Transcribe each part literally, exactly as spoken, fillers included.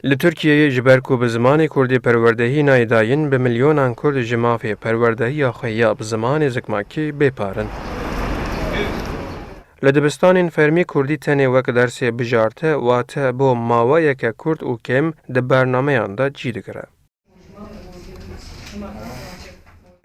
Li Tirkiyeyê ji ber ku bi zimanê kurdî perwerdehî nayê dayîn, bi milyonan kurd ji mafê perwerdehiya xwe ya bi zimanê zikmakî bêpar in. Li dibistanên fermî kurdî tenê wek dersê bijarte, wate bo maweyeke kurt û kêm di bernameyan de cî digire.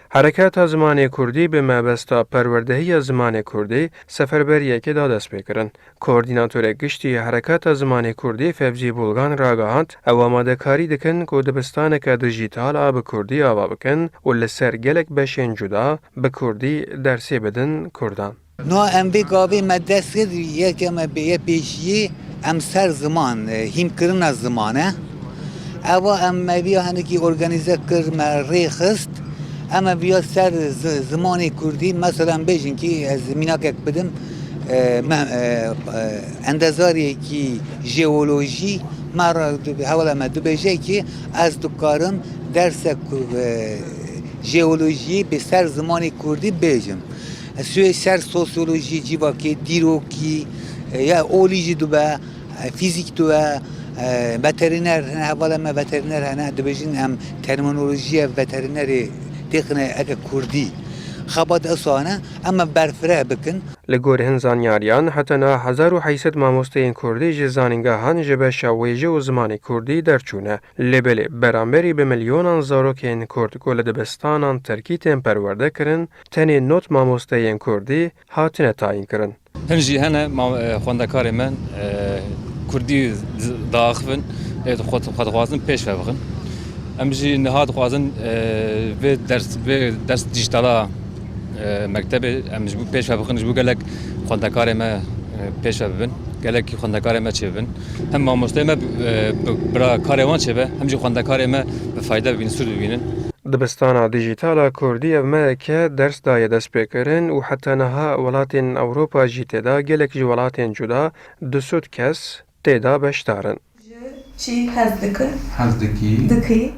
Hereketa Zimanê Kurdî bi mebesta perwerdehiya zimanê kurdî seferberiyekê da destpêkirin. Koordînatorê giştî Hereketa Zimanê Kurdî Fevzî Bulgan ragihand, ew amadekarî dikin ku dibistaneke dijîtal a bi kurdî ava bikin û li ser gelek beşên cuda bi kurdî dersê bidin kurdan. No em vê gavê me dest kir, yek em ê bêye pêşiyê, em ser ziman, e, hînkirina ziman e. Eva em me vîya hinekî organîze kir, me rê xist. Em ê vîya ser zi-, zimanê kurdî, mesela em bêjin kî ez mînakek bidim, e, me, e, e, endezariyekî jeolojî me re di-, hevala me dibêje kî ez dikarim dersek, e, jeolojiyê bi ser zimanê kurdî bêjim. Sûyê ser sosyolojî, civakê, dîrokî, e, ya olî jî dibe, e, fîzîk dibe, e, veteriner hene, hevala me veteriner hene, dibêjin em terminolojiya veterinerê têxine eke kurdî. Xebat esa hene, em ê berfireh bikin. Li gor hin zanyariyan, heta niha hezar û heyt sed mamosteyên kurdî ji zanîngehan ji beşa wêje û zimanê kurdî derçûne. Lê belê, beramberî bi milyonan zarokên kurd ku li dibistanan tirkî tên perwerde kirin, tenê nod mamosteyên kurdî hatine tayînkirin. Hin jî hene ma-, e, xwendekarê me, e, kurdî di-, diaxivin, ê xwe, xwe dixwazin pêş ve bixin. Em jî niha dixwazin, e, vê ders, vê ders dijîtala, e, mektebê em ji bo pêş ve bixin, ji bo gelek xwendekarê me, e, pêş ve bibin. Gelekî xwendekarê me çêbibin. Hem mamosteyê me, e, bi, bira karê wan çêbe, hem jî xwendekarê me bi fayde bibînin, sûd bibînin. Dibistana Dijîtal a Kurdî ev meheke ders daye destpêkirin û heta niha welatên Ewropa jî tê de, gelek ji welatên cuda du sed kes tê de beşdar in. Çi hez dikin? Hez dikî? Dikî.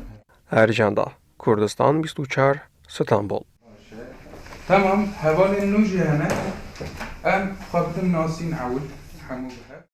Ercan Da, Kurdistan bîst û çar, Stenbol. Tamam, hevalên nû jî hene. Em xwe bidin nasîn ewil, hemû bi hev.